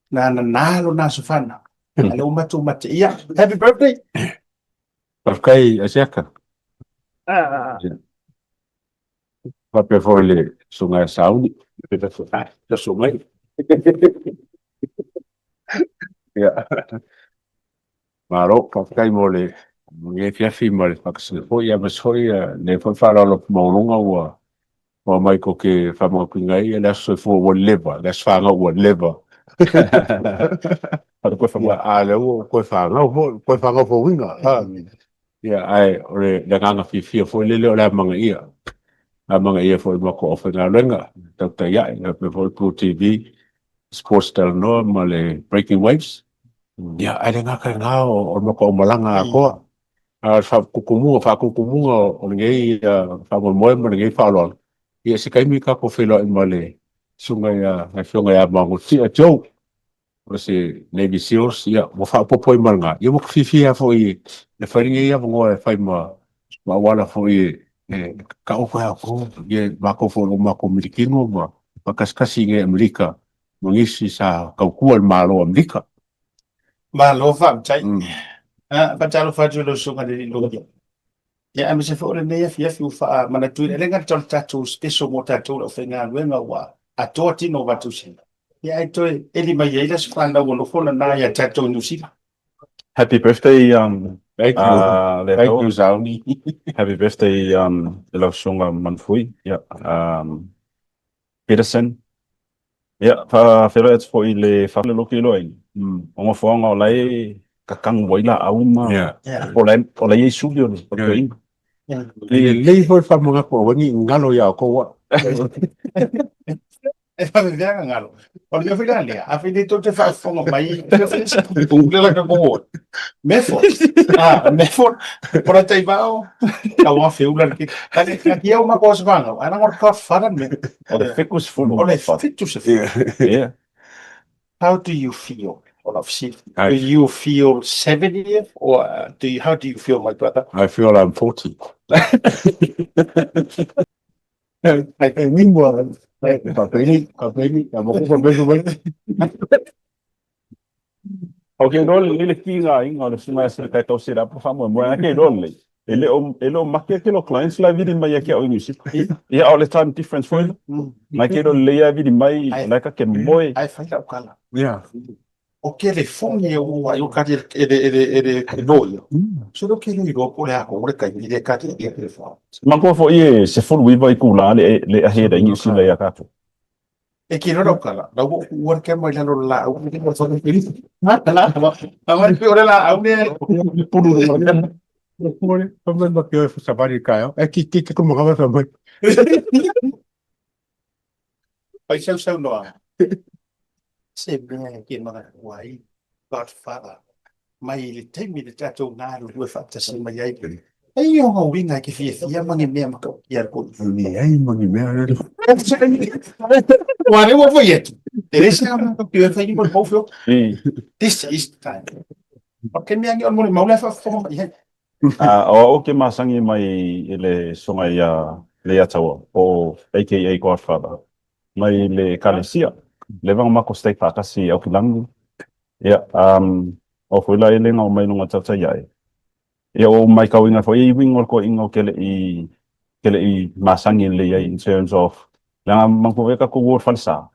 na nana lona aso fanau. A lea ua matou mateia. Happy birthday! Faafetai Asiata. Faapea foi le susuga ia Sauni. Taso mai. Ia. Malo, faafetai mo le lenei afiafi ma le faakasina foi, aemaise foi lenei foi faaaloalo maualuga ua ua aumai tou te faamanatuina ai le aso soifua ua leva, le aso fanau ua leva. Ia, a lea ua toe fanau foi, toe fanau fouina. Ia, ae o le agaga fiafia foi lele o le amanaia. Amanaia foi i matou aufaigaluega, tautai ae, faapea foi le Blue TV, Sports Talanoa ma le Breaking Waves. Ia, ae le gata i lena o le matou aumalaga atoa. A o le faatutumuga, faatutumuga o lenei faamoemoe ma lenei faaaloalo, ia se taimi tatou feiloai ma le Susuga ia le Afioga ia Magotia Joe, o se Navy Seals, ia ua faaopoopo ai ma lena, ia ua ta fiafia foi e fai lenei avanoa e fai ma auala foi e taoto ai outou, ia matou foi o matou milikino ma faakasikasi i inei i Amerika ma nisi sa tautua i le Malo o Amerika. Malo faafetai. Ah, faatalofa atu i lau susuga i le alii loia. Ia, aemaise foi o lenei afiafi ua faamanatuina, e le gata o le tatou special mo tatou le aufaigaluega ua atoa tino o matou sila. Ia, ae toe eli mai ai le aso fanau ua nofo nana ia tatou i Niu Sila. Happy birthday um Thank you. Le Thank you, Sauni. Happy birthday um i lau susuga Manufui. Yeah. Um Peterson. Ia, faafeiloai atu foi i le faalelokeiloaina o nofoaga o la e kakanu ai laau ma po o la e i ai suli o le toeaina. E lelei foi le faamanatu aua ne i galo ia outou au. E faapefea ona galo. O le mea foi la lea, afai nei tou te faafofoga mai, pule la ka ko. Mefo. Ah, mefo. Pora tai vao. Ka wa feula le ki. Ka ka ki au ma ko se vanga. Ana ngor ka fara me. O le 70. O le 70. Yeah. How do you feel? O lau fesili. Do you feel 70 or do you, how do you feel, my brother? I feel I'm 40. Ok, iloa lelei le kiga aiga o le susuga ia Seletai Tausira po faamoemoe ana ke iloa lelei. E le o e le o make ake lo clients la e vili mai ia te au i Niu Sila. Ia o le time difference foi la. Mai ke iloa lelei a vili mai o la e ka ke moe. Ae fai lau tala. O kelefoni e ua ai o kali e le e le e le loia. So le ke le iloa po o le a ko le taimi le kali e telefoni. Manatua foi e 19 itula le le ahead ai Niu Sila ia tatou. E kilo lau tala, lau ua ua le kema i lalo o le laau. Aumai pei o le laau lea. Pai sausaunoa. Se mea e ke manatua ai Godfather mai le taimi le tatou galulue faatasi mai ai. E i ai ona uiga e te fiafia ma ni mea matautia le koʻi. Leai ma ni mea. Ua lea ua fai atu. E le se ama ka pio fai ni mo le fio. This is the time. O ke mea ni o le molimau lea faafofoga mai ai. O au ke masani mai i le susuga ia Leiataua po o aka Godfather mai le Ekalesia. Leva ona matou stay faatasi i Aukilani. Ia, o foi la e le gao mai luga tautai ae. Ia ua ou matauina foi e uiga o le toeaina ou te le i te le i masani lelei ai in terms of leaga manatua foi tatou o i le falesa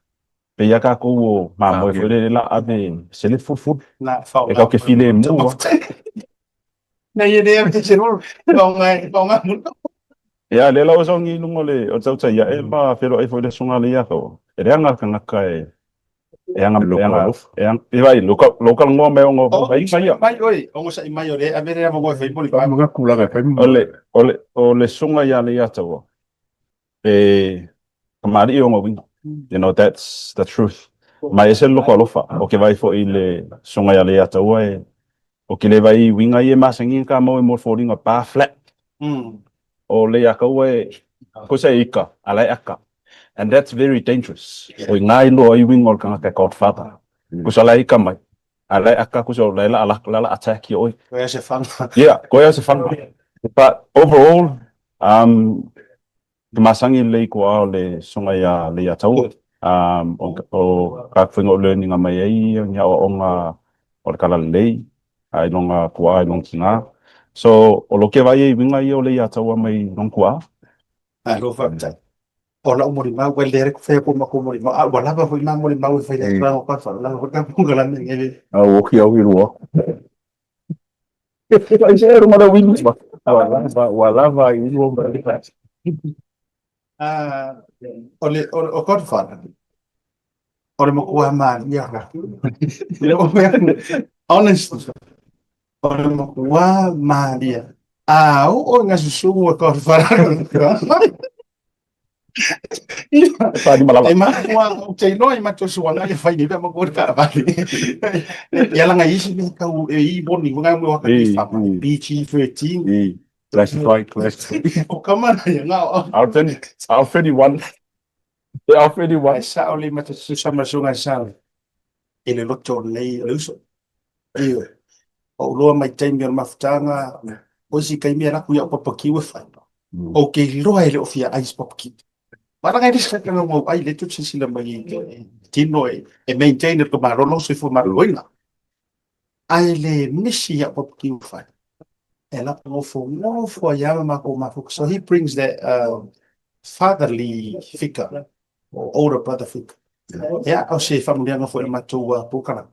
pei lava tatou o mamoe foi lele la ave se le fulufulu e tatou te filemu lava. Ia lea la ua sauni i luga o le o le tautai ae ma feiloai foi le Susuga Leiataua e leaga le tagata e E aga, e aga, e aga, e vai, lo lo talanoa mai ona o vai mai ia. Mai oi, onosai mai o le ave le avanoa e fai mo le O le, o le, o le susuga ia Leiataua, e kamali'i ona uiga. You know, that's the truth. Ma e ese le loko alofa, o ke vaai foi i le susuga ia Leiataua e, o ke le vaai i uiga ia e masani ona ta maua mo le foliga pa flat. O Leiataua e, kosa e ika, a la e aka. And that's very dangerous. O i ina e iloa ai uiga o le tagata e godfather. Kosa la e ika mai, a la e aka kosa o la e la la la attack ia oe. Koe a se fana. Yeah, koe a se fana. But overall, um, Te masani lelei ko ao le susuga ia Leiataua, o ka faiga o learning mai ai ni aoaoga o le talalelei i lona tuaa i lona tina. So, o lo ke vaai ai uiga ia o Leiataua mai lona tuaa. Malo faafetai. O lau molimau, ua le fai ko makou molimau, a ua lava foi ma molimau e fai le tulaga o Godfather, lava foi ka polokalame nei. A ua oki au i lua. Ua lava i lua O le o Godfather, o le matua malia la. Honestly, o le matua malia. A oo ina susu e Godfather. E mafua ou te iloa i matou suaga e fai nei pea matou le taavale. Ia laga i isi mea tau e i moni foi na mea o aka i fama, PG-13. Classified, classified. O kama na ia nga o. R31. R31. Ae sao le matou tutusa ma le susuga i Sala i le loto o lenei o le uso. Ioe. Ou iloa mai taimi o le mafutaga, o isi taimi e alu atu i au papakiu e fai. Ou te iloa e le o fia ai se papakiu. Ma laga e le se tala mau ai le tu silasila mai i le tino e, e maintain e le malolo o soifua maloloina. Ae le misi i au papakiu e fai. E lapa nofo nofo ai lava ma matou mafuta. So he brings that fatherly figure or older brother figure. Ia, o se faamanuiaga foi i le matou polokalame.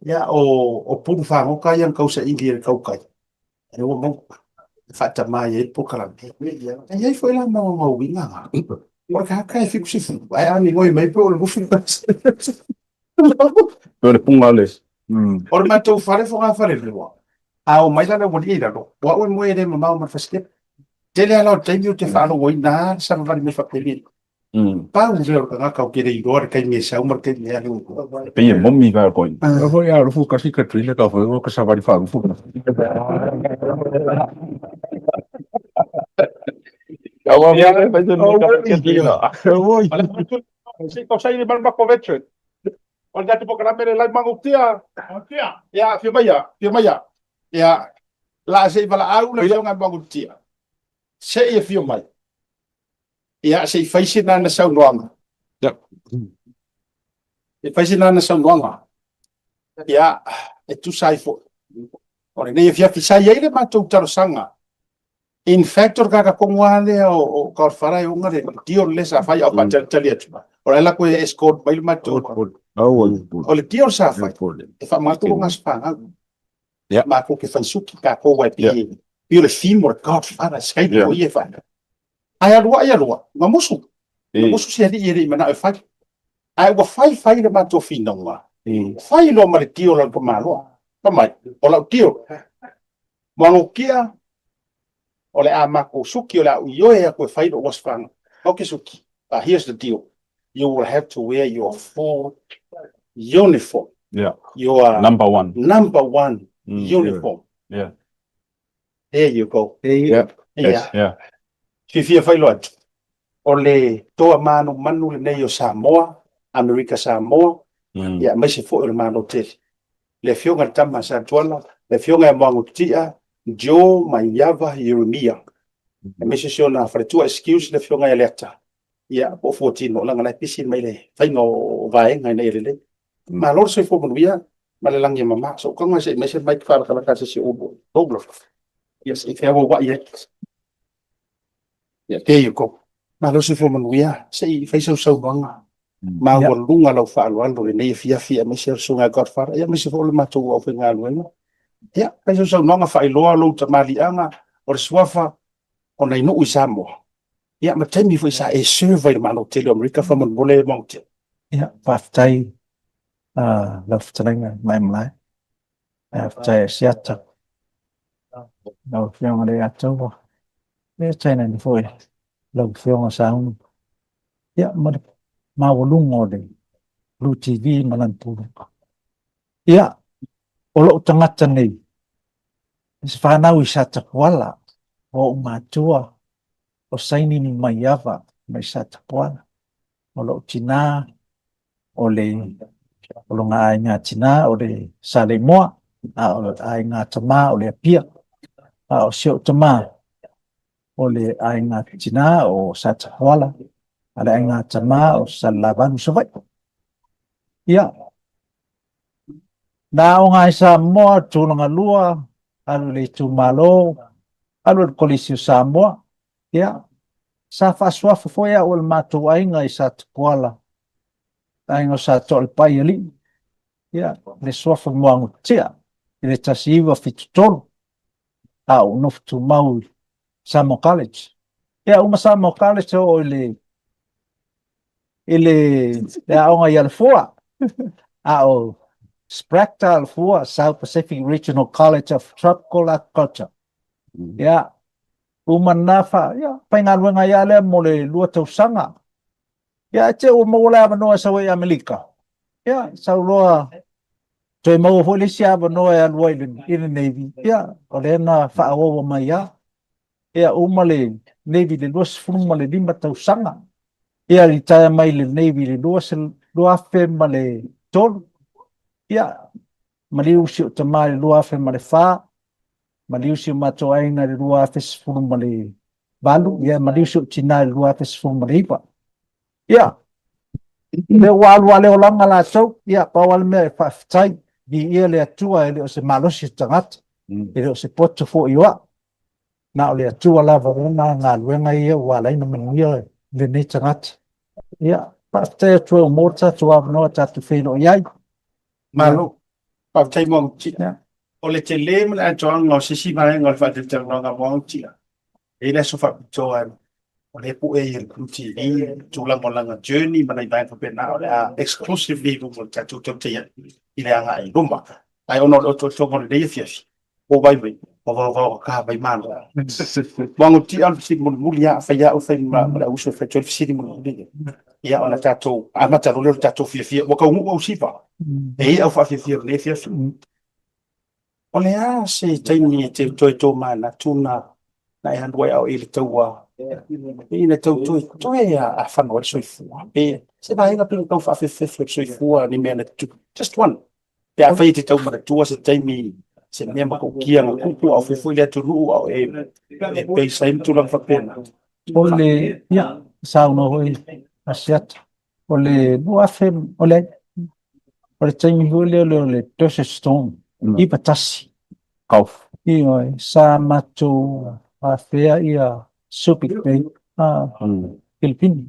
Ia, o pulu fagota ia na tausaili e le tautai, e ua maua e faatama ai le polokalame. E i ai foi la ma ona uiga na. O le tagata e 70, ae a migoi mai pe o le 21. Pe o le puga le. O le matou fale fogafale lua, a o mai la le aualii i lalo, o au e moe e le mamao ma le fasitepu. Tele lava o taimi ou te faalogoina lava le savavali mai faapelei. Pau lea o le tagata ou te le iloa le taimi e sau ma le taimi e alu. E pei e momi vai o koina. Ka foi a rufu kasi ka tuile ka foi o ka savali fa rufu. Ka wa mai fai te ka ka tuile. Se ko sai le malma ko veteran. O le tatou polokalame le lai magutia. Ia, afio maia, afio maia. Ia, la se i valaau le afioga i Magutia. Se i afio mai. Ia, se i fai sina na saunoaga. Ia. Se i fai sina na saunoaga. Ia, e tusa ai foi. O lenei afiafi sa i ai le matou talosaga. In fact, o le tagata tonu lava lea o Godfather e ona le deal lea sa fai a o faatalitali atu. O la e latou e escort mai le matou. O le deal sa fai, e faamanatu lona aso fanau. Matou te fai suki tatou ai pei pei o le theme o le Godfather Skype o ia e fai. Ae alu ai alu ai, na musu. Na musu si alii e le i manao e fai. Ae ua fai fai le matou finauga. Fai loa ma le deal a le tamaloa. Fai mai, o lau deal. Moagotia, o le a matou suki, o le a ou ioe atu e fai lou aso fanau. Ok Suki, but here's the deal, you will have to wear your full uniform. Yeah. Your number one. Number one uniform. Yeah. There you go. There you yeah. Yeah. Yes. Yeah. Fiafia faailoa atu, o le toa manumanu lenei o Samoa, Amerika Samoa, ia aemaise foi o le Malo tele. Le afioga i le tama a Satuala, le afioga ia Moagotia, Joe Maiava Ieremia, aemaise si ona faletua, excuse le afioga ia Leata, ia po o Fuatino, leaga o la e pisi mai le faiga o vaega ina ia lelei. Malo le soifua manuia ma le lagi e mama. So tago se i mai se mic faalakalaka a se isi o outou. Ia se i feauauai ai. Ia, there you go. Malo le soifua manuia, se i fai sau saunoaga maualuga lau faaaloalo i lenei afiafi aemaise o le Susuga ia Godfather, ia aemaise foi o le matou aufaigaluega. Ia, fai sau saunoaga faailoa lou tamaliiaga o le suafa o nai nuu i Samoa. Ia, ma taimi foi sa e serve ai i le Malo tele o Amerika faamolemole Maota. Ia, faafetai lau fetalaiga Maimalae. Faafetai Asiata. Lau Afioga Leiataua. Ia, tainane foi lau Afioga Sauni. Ia, ma le maualuga o le Blue TV ma lana pulega. Ia, o lou tagata nei, se fanau i Satapuala, o ou matua, o Saini Maiava mai Satapuala. O lou tinā, o le o lona aiga tinā o le Saleimoa, a o le aiga tamā o le Apia. A o si ou tamā, o le aiga tinā o Satapuala, a le aiga tamā o Salelavalu Savaii. Ia, na aoga ai Samoa, tulaga lua, alu i le itumalo, alu i le Kolisi o Samoa, ia, sa faasuafa foi au e le matou aiga i Satapuala, aiga o Sa Toalepaialii, ia, le suafa Moagutia i le 1973, a o nofo tumau i Samoa College. Ia, uma Samoa College oo i le i le, le aoga i Alafua, a o SPRACTA Alafua, South Pacific Regional College of Tropical Agriculture. Ia, uma na fa, ia, faigaluega ia lea mo le lua tausaga. Ia, e te ua maua le avanoa e sau ai i Amerika. Ia, sau loa, toe maua foi le isi avanoa e alu ai i le Navy. Ia, o lea na faaauaua mai lava. Ia, uma le Navy i le 25 tausaga. Ia, retire mai le Navy i le 2003. Ia, maliu si ou tama i le 2004. Maliu si o matou aiga i le 2018, ia maliu si ou tinā i le 2019. Ia, lea ua alu lava le olaga latou, ia, pau lava le mea e faafetai, viia le Atua e le o se malosi o tagata, e le o se poto foi o au, na o le Atua lava o ona galuega ia ua ala ai ona manuia lenei tagata. Ia, faafetai atu ai ua maua le tatou avanoa tatou feiloai ai. Malo. Faafetai Moagutia. O le tele ma le atoaga o se isi vaega o le faatalatalanoaga Moagutia, e i ai le aso faapitoa o lea e pue i le Blue TV, tulaga o lana journey ma nai vaega faapena, o le a exclusively i luga o le tatou tautaia i le agai i luma. Ae ona o le otootoga o lenei afiafi, ua vaivai, ua vaovaogata mai malo. Moagutia o le fesili mulimuli lava, fai au fai ma le auuso e fai atu ai le fesili mulimuli. Ia ona tatou amata loa lea o le tatou fiafia, ua taunuu au siva, e i ai au faafiafia o lenei afiafi. O le a se taimi e te toe tomanatu na e alu ai a o e i le taua? Ina tau toe toe a fano ai le soifua. Pe se vaega pe tau faafefefe o le soifua ni mea na tutupu. Just one. Pe afai e te tau manatua se taimi se mea matautia na tupu a o fea foi le atunuu a o e e base ai ma tulaga faapena. O le, ia, saunoa foi Asiata, o le 2000, o le, o le taimi foi lea o le Desert Storm, 91. Gulf. Ioe, sa matou afea ia Subic Bay, Filipini.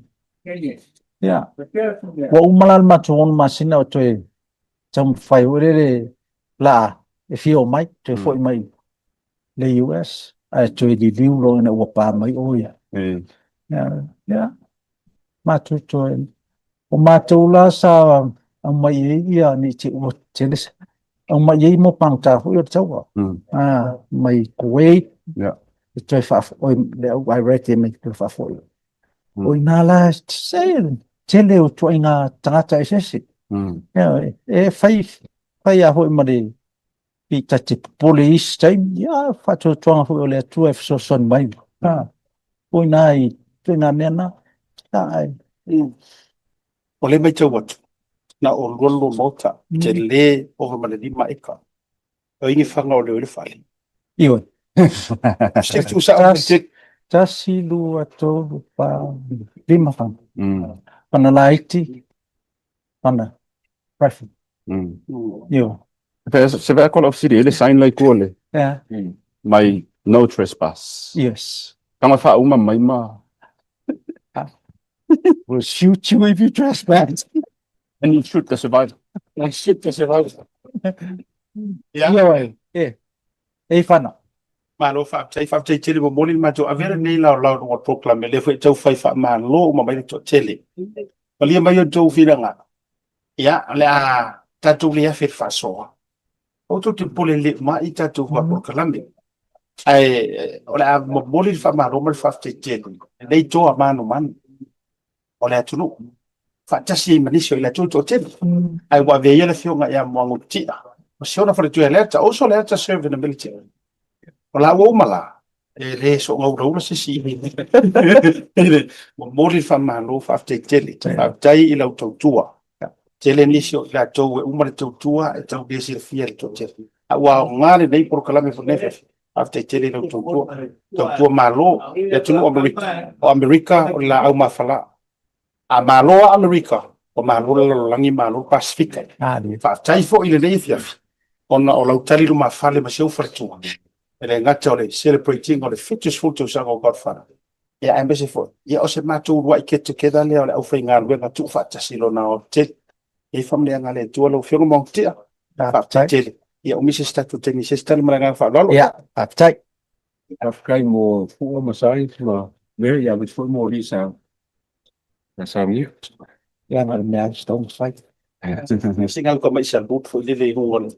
Ia, ua uma la le matou 6 masina o toe taumafai foi lele laa e fia omai, toe foi mai le US, ae toe liliu loa ina ua pa mai o ia. Ia, ia, matou toe, o matou la sa aumai ai ia ne i te i ua tele se, aumai ai mo pagota foi o le taua. Ah, mai Kuwait, e toe faafoi, le au Iraq e mai toe faafoi. O ina la, se tele o ituaiga tagata eseese. Ia, e fai, fai lava foi ma le pei ta te popole i isi taimi, ia, faatuatuaga foi o le Atua e fesoasoani mai. Ah, o ina i ituaiga mea na. Ah, ai. O lea e matau atu, na o lua lua maota, tele ova ma le 5 eka. O ai ni faga o leo i le fale? Ioe. Se tusa 1, 2, 3, 4, 5 faga. Fana laiti, fana rifle. Ioe. Se vea kola ofisiri ele sign lai tua le. Yeah. Mai no trespass. Yes. Tanga wha uma mai ma. We'll shoot you if you trespass. And you shoot the survivor. I shoot the survivor. Yeah. Ioe. E. E whana. Malo faafetai, faafetai tele momoli le matou avea lenei laolao i luga o le polokalame, lea foi e tau fai faamalo uma mai le toatele. Malie mai outou finagalo, ia, o le a tatou le afe i le faasoa. Aua tou te popole lelei uma i tatou polokalame. Ae o le a momoli le faamalo ma le faafetai tele i lenei toa manumanu o le atunuu, faatasi ai ma nisi o i latou e toatele. Ae ua avea ia le afioga ia Muagututia ma si ona faletua ia Leata. Also Leata served in the military. O laua uma la, e le soona ulaula se isi i le momoli le faamalo faafetai tele. Faafetai i lau tautua. Tele nisi o i latou e uma le tautua e tau le silafia le toatele. A ua aoga lenei polokalame foi lenei afiafi. Faafetai tele i lau tautua. Tautua malo i le atunuu o Amerika. O Amerika o le laau mafala. A malo a Amerika, ua malo le lalolagi, malo le Pasefika. Faafetai foi i lenei afiafi ona o lau tali lumafale ma si ou faletua. E le gata o le celebrate ina o le 70 tausaga o Godfather. Ia aemaise foi, ia o se matou uluai get together lea o le aufaigaluega tuufaatasi i lona aoaotetele. Ia faamanuiaga a le Atua lau Afioga Maotia. Faafetai tele. Ia umi se isi tatou taimi i se isi tali ma le agaga faaaloalo. Ia, faafetai. Faafetai mo fua ma science ma mea ia aemaise foi mo alii sa sa saunia. Ia na o le mea lava se taumafai. Se gau ka mai salute foi lele i luga o le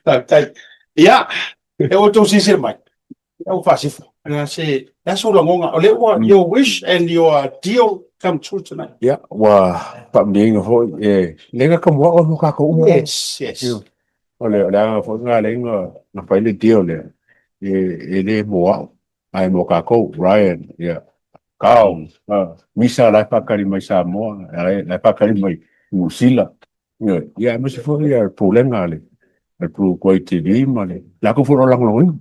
Faafetai. Ia, e outou silasila mai, ua faasifo. Se, le a sou lagona, o lea ua your wish and your deal come true tonight. Ia, ua faamanino foi, e le gata mo au, mo tatou uma. Yes, yes. O le, o le agaga foi lena lea na, na fai le deal lea, e, e le mo au, ae mo tatou, Ryan, ia, Carl, uh, Misa la e faatali mai Samoa, la e, la e faatali mai Niu Sila. Ioe, ia aemaise foi ia le pulega a le, a le Blue Grey TV ma le latou foi o lo o lagolagoina.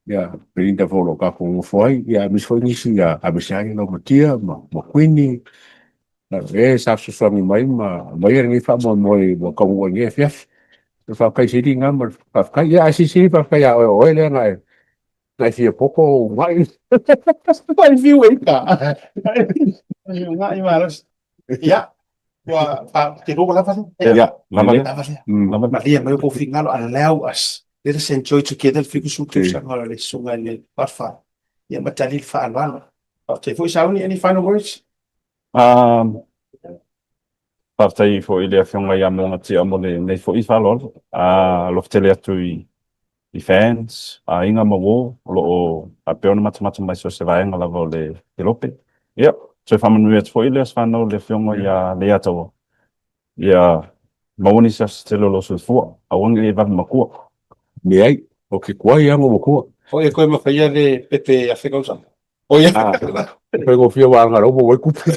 Ia, Belinda foi o lo o tatou nonofo ai, ia aemaise foi nisi ia aemaise ai Laumatia ma, ma Queenie, e sa fesoasoani mai ma aumaia lenei faamoemoe ua taunuu ai i lenei afiafi. O le faafetai sili lena ma le faafetai. Ia ae silisili faafetai ia oe, o oe lea na e na e fia poto ou uunai. Mai fiu e ita. Uunai malosi. Ia, ua te lua lava lea. Ia, lava lea. Lava lea. Malie mai outou finagalo, allow us. Let us enjoy together le 70 tausaga o le susuga i le Godfather. Ia ma tali le faaaloalo. Faafetai foi Sauni, any final words? Um, faafetai foi i le afioga ia Mogatia mo lenei foi faaaloalo. Alofa tele atu i i fans, aiga ma uo o lo o faapea ona matamata mai so o se vaega lava o le kelope. Ia, toe faamanuia atu foi i le aso fanau i le afioga ia Leiataua, ia maua nisi aso tele o lou soifua, aua ne i e vave matua. Leai, o ke tuai lava ona ou matua. O e koe mafaia le pepe afe kausaga. O ia. Ah, faigofie aua na o la ua maua ai tupe.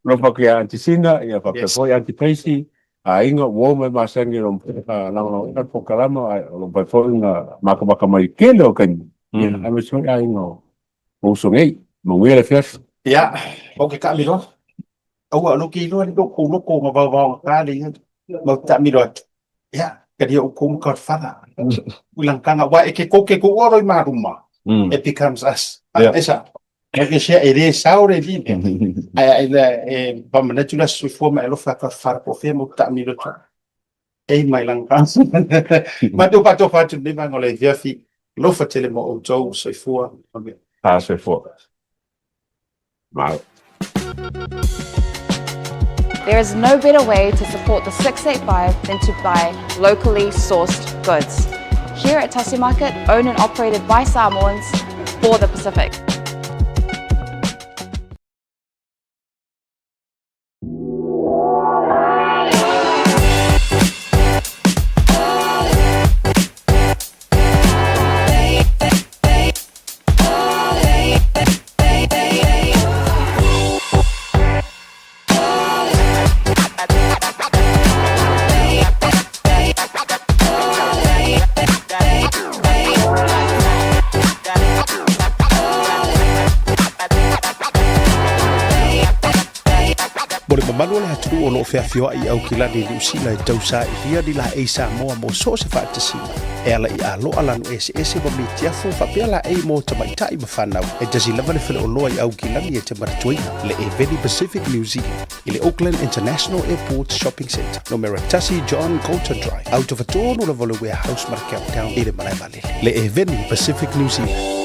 Alofa atu ia Aunty Sina, ia faapea foi Aunty Tracy, aiga, uo ma e masani o lo o lagolagoina le polokalame, ae o lo o mafai foi ona matamata mai i le tele o taimi, ia, aemaise foi aiga o uso nei. Manuia le afiafi. Ia, ou ke taamilo atu. Aua o lou ke iloa le kou loko ma vaovaogata le ia mau taamilo atu. Ia, kalia outou ma Godfather. Uilangataga, aua e ke kou ke tuua loi maluma, it becomes us. Esa, e ke e le sao le li mea. Ae a ina e faamanatu le aso soifua ma e alofa ia Godfather po o fea mau taamilo atu. Ei mai langa. Matou faatofa atu lenei vaega o le afiafi. Alofa tele mo outou. Soifua. Manuia. Ah, soifua. Malo. There is no better way to support the 685 than to buy locally sourced goods. Here at Tasi Market, owned and operated by Samoans for the Pacific. Mo le mamalu o le atunuu o lo o feafioai i Aukilani i Niu Sila e tausailia ni laei Samoa mo so o se faatasiga, e ala i aloa lanu eseese ma mitiafu faapea laei mo tamaitai ma fanau. E tasi lava le faleoloa i Aukilani e te manatuaina, le Eveni Pacific New Zealand, i le Auckland International Airport Shopping Centre, numera 1 John Colton Drive, autofatonu lava o le Warehouse ma le Countdown i le malae vaalele. Le Eveni Pacific New Zealand.